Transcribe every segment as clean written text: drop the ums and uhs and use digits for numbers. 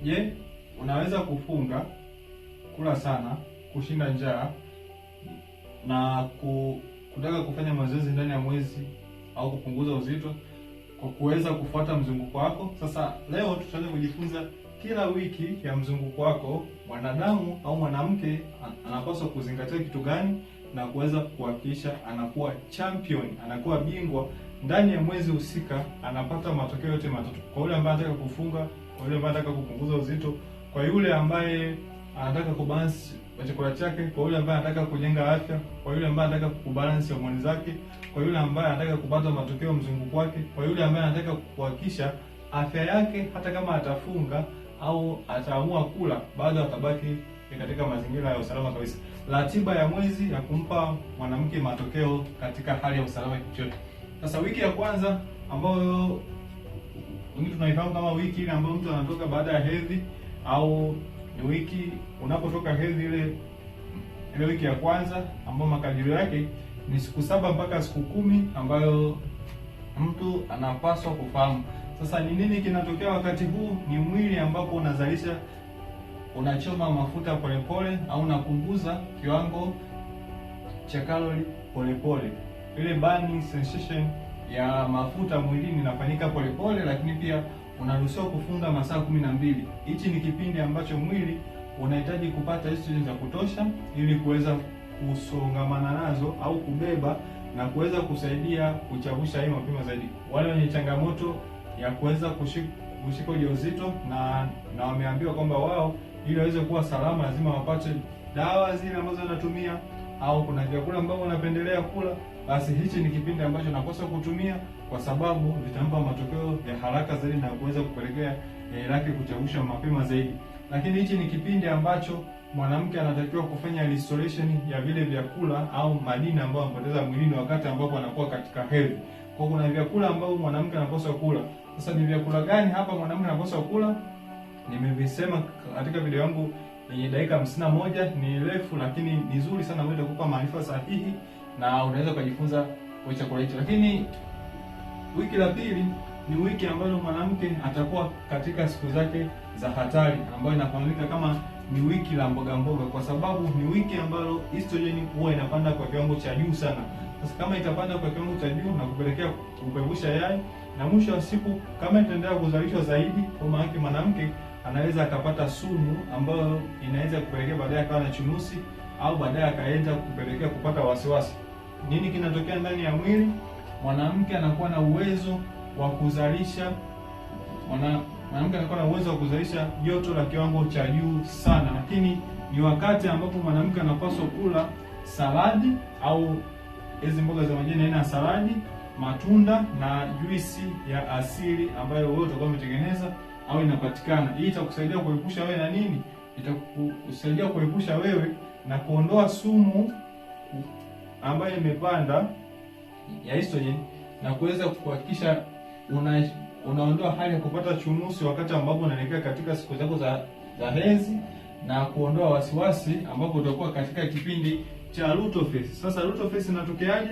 Je, unaweza kufunga, kula sana, kushinda njaa na kutaka kufanya mazoezi ndani ya mwezi au kupunguza uzito kwa kuweza kufuata mzunguko wako? Sasa leo tutaanza kujifunza kila wiki ya mzunguko wako mwanadamu au mwanamke anapaswa kuzingatia kitu gani na kuweza kuhakikisha anakuwa champion, anakuwa bingwa ndani ya mwezi husika, anapata matokeo yote matatu. Kwa yule ambaye anataka kufunga, kwa yule ambaye anataka kupunguza uzito, kwa yule ambaye anataka kubalance chakula chake, kwa yule ambaye anataka kujenga afya, kwa yule ambaye anataka kubalance homoni zake, kwa yule ambaye anataka kupata matokeo mzunguko wake, kwa yule ambaye anataka kuhakikisha afya yake, hata kama atafunga au ataamua kula, bado atabaki katika mazingira ya usalama kabisa. Ratiba ya mwezi ya kumpa mwanamke matokeo katika hali ya usalama kichote. Sasa wiki ya kwanza ambayo wengine tunaifahamu kama wiki ile ambayo mtu anatoka baada ya hedhi, au ni wiki unapotoka hedhi, ile wiki ya kwanza ambayo makadirio yake ni siku 7 mpaka siku 10 ambayo mtu anapaswa kufahamu. Sasa ni nini kinatokea wakati huu? Ni mwili ambapo unazalisha, unachoma mafuta polepole au unapunguza kiwango cha kalori polepole. Ile burning sensation ya mafuta mwilini inafanyika polepole, lakini pia unaruhusiwa kufunga masaa 12. Hichi ni kipindi ambacho mwili unahitaji kupata estrogen za kutosha ili kuweza kusongamana nazo au kubeba na kuweza kusaidia kuchavusha hii mapema zaidi. Wale wenye changamoto ya kuweza kushika ujauzito na wameambiwa kwamba wao ili waweze kuwa salama lazima wapate dawa zile ambazo wanatumia au kuna vyakula ambavyo wanapendelea kula, basi hichi ni kipindi ambacho napaswa kutumia kwa sababu vitampa matokeo ya haraka zaidi na kuweza kupelekea yai lake kuchavusha mapema zaidi. Lakini hichi ni kipindi ambacho mwanamke anatakiwa kufanya restoration ya vile vyakula au madini ambayo anapoteza mwilini wakati ambapo anakuwa katika hedhi. Kwa kuna vyakula ambavyo mwanamke anapaswa kula. Sasa ni vyakula gani hapa mwanamke anapaswa kula? Nimevisema katika video yangu yenye dakika 51, ni refu lakini ni nzuri sana, ambayo itakupa maarifa sahihi na unaweza kujifunza kwa chakula hicho. Lakini wiki la pili ni wiki ambayo mwanamke atakuwa katika siku zake za hatari, ambayo inafahamika kama ni wiki la mboga mboga, kwa sababu ni wiki ambalo estrogen huwa inapanda kwa kiwango cha juu sana. Sasa kama itapanda kwa kiwango cha juu na kupelekea kupevusha yai, na mwisho wa siku kama itaendelea kuzalishwa zaidi, kwa maana yake mwanamke anaweza akapata sumu ambayo inaweza kupelekea baadaye akawa na chunusi au baadaye akaenda kupelekea kupata wasiwasi. Nini kinatokea ndani ya mwili? Mwanamke anakuwa na uwezo wa kuzalisha mwanamke anakuwa na uwezo wa kuzalisha joto la kiwango cha juu sana, lakini ni wakati ambapo mwanamke anapaswa kula saladi au hizi mboga za majani aina ya saladi, matunda na juisi ya asili ambayo wewe utakuwa umetengeneza au inapatikana. Hii itakusaidia kuepusha wewe na nini? Itakusaidia kuepusha wewe na kuondoa sumu ambayo imepanda ya estrogen na kuweza kuhakikisha unaondoa hali ya kupata chunusi wakati ambapo unaelekea katika siku zako za hedhi na kuondoa wasiwasi ambapo utakuwa katika kipindi cha luteal phase. Sasa luteal phase inatokeaje?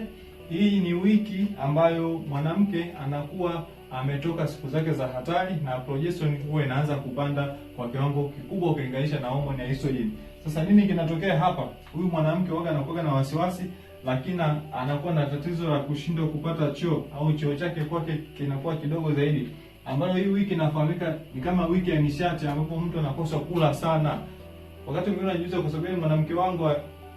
Hii ni wiki ambayo mwanamke anakuwa ametoka siku zake za hatari na progesterone huwa inaanza kupanda kwa kiwango kikubwa ukilinganisha na homoni ya estrogen. Sasa nini kinatokea hapa? Huyu mwanamke huwa anakuwa na wasiwasi, lakini anakuwa na tatizo la kushindwa kupata choo au choo chake kwake kinakuwa kidogo zaidi, ambayo hii wiki inafahamika ni kama wiki ya nishati ambapo mtu anakosa kula sana. Wakati mwingine anajiuliza kwa sababu mwanamke wangu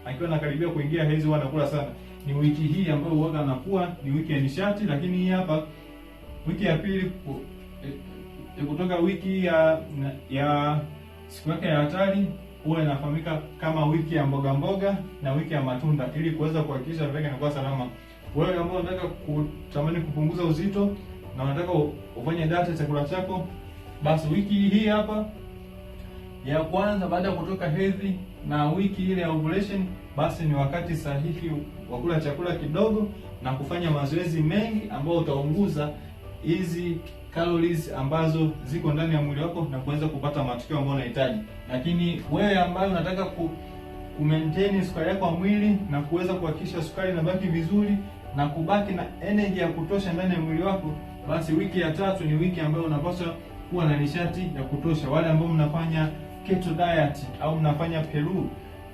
akiwa anakaribia kuingia hedhi huwa anakula sana. Ni wiki hii ambayo huwa anakuwa ni wiki ya nishati, lakini hii hapa wiki ya pili kutoka wiki ya siku yake ya hatari huwa inafahamika kama wiki ya mboga mboga na wiki ya matunda, ili kuweza kuhakikisha afya yake inakuwa salama. Wewe ambao unataka kutamani kupunguza uzito na unataka ufanye data chakula chako, basi wiki hii hapa ya kwanza baada ya kutoka hedhi na wiki ile ya ovulation, basi ni wakati sahihi wa kula chakula kidogo na kufanya mazoezi mengi ambayo utaunguza hizi calories ambazo ziko ndani ya mwili wako na kuweza kupata matokeo ambayo unahitaji. Lakini wewe ambaye unataka ku maintain sukari yako ya mwili na kuweza kuhakikisha sukari inabaki vizuri na kubaki na energy ya kutosha ndani ya mwili wako, basi wiki ya tatu ni wiki ambayo unapaswa kuwa na nishati ya kutosha. Wale ambao mnafanya keto diet au mnafanya Peru,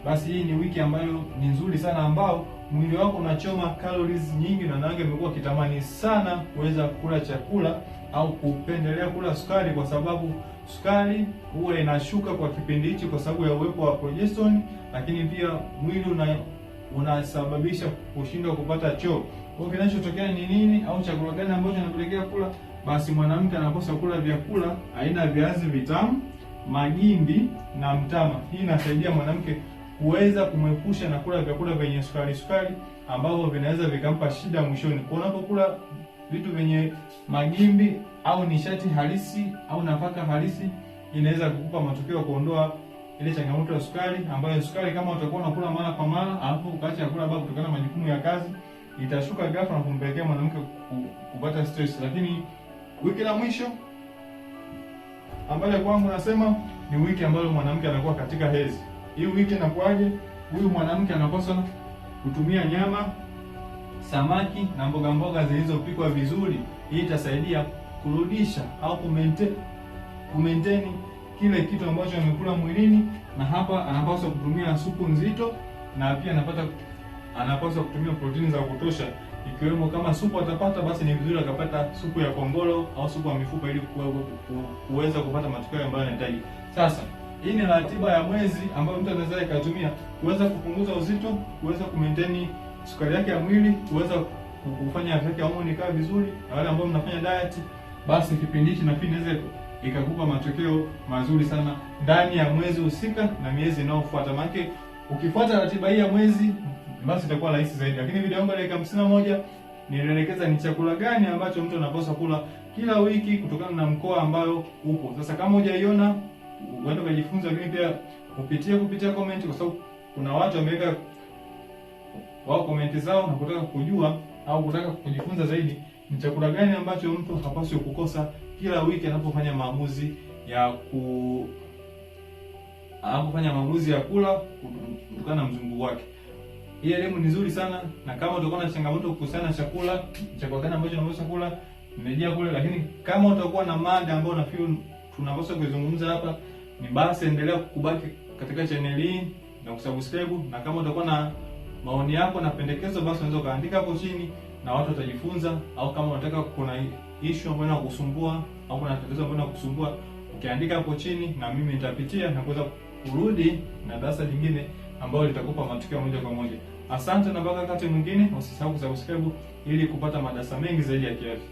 basi hii ni wiki ambayo ni nzuri sana, ambao mwili wako unachoma calories nyingi, na wanawake wamekuwa kitamani sana kuweza kula chakula au kupendelea kula sukari, kwa sababu sukari huwa inashuka kwa kipindi hichi kwa sababu ya uwepo wa progesterone, lakini pia mwili unasababisha kushindwa kupata choo. Kwa hiyo kinachotokea ni nini, au chakula gani ambacho anapelekea kula? Basi mwanamke anakosa kula vyakula aina ya viazi vitamu, magimbi na mtama. Hii inasaidia mwanamke kuweza kumwepusha na kula vyakula vyenye sukari sukari ambavyo vinaweza vikampa shida mwishoni. Kwa unapokula vitu vyenye magimbi au nishati halisi au nafaka halisi, inaweza kukupa matokeo ya kuondoa ile changamoto ya sukari, ambayo sukari kama utakuwa unakula mara kwa mara alafu ukaacha kula bado kutokana na majukumu ya kazi, itashuka ghafla na kumpelekea mwanamke kupata stress. Lakini wiki la mwisho ambayo kwangu nasema ni wiki ambayo mwanamke anakuwa katika hedhi. Hii wiki inakuwaje? Huyu mwanamke anakosa kutumia nyama, samaki na mboga mboga zilizopikwa vizuri. Hii itasaidia kurudisha au kumaintain kile kitu ambacho amekula mwilini, na hapa anapaswa kutumia supu nzito, na pia anapaswa kutumia protini za kutosha, ikiwemo kama supu atapata, basi ni vizuri akapata supu ya kongolo au supu ya mifupa ili kuweza kupata matokeo ambayo anahitaji. Sasa hii ni ratiba ya mwezi ambayo mtu anaweza ikatumia kuweza kupunguza uzito, kuweza kumaintain sukari yake ya mwili, kuweza kufanya afya yake ya homoni ikawa vizuri. Na wale ambao mnafanya diet, basi kipindi hichi nafikiri inaweza ikakupa matokeo mazuri sana ndani ya mwezi husika na miezi inayofuata. Maana ukifuata ratiba hii ya mwezi, basi itakuwa rahisi zaidi. Lakini video yangu ya dakika 51 nilielekeza ni chakula gani ambacho mtu anapaswa kula kila wiki kutokana na mkoa ambayo upo. Sasa kama hujaiona uende ukajifunza, lakini pia kupitia comment, kwa sababu kuna watu wameweka wao comment zao na kutaka kujua au kutaka kujifunza zaidi ni chakula gani ambacho mtu hapaswi kukosa kila wiki anapofanya maamuzi ya kula kutokana na mzunguko wake. Hii elimu ni nzuri sana, na kama utakuwa na changamoto kuhusiana na chakula, chakula gani ambacho unapaswa kula, nimejia kule. Lakini kama utakuwa na mada ambayo unafikiri tunapaswa kuizungumza hapa, ni basi endelea kubaki katika channel hii na kusubscribe, na kama utakuwa na maoni yako na pendekezo, basi unaweza kaandika hapo chini na watu watajifunza. Au kama unataka kuna issue ambayo inakusumbua au kuna tatizo ambalo linakusumbua, ukiandika hapo chini na mimi nitapitia na kuweza kurudi na darasa jingine ambalo litakupa matokeo moja kwa moja. Asante na mpaka wakati mwingine, usisahau kusubscribe ili kupata madarasa mengi zaidi ya kiafya.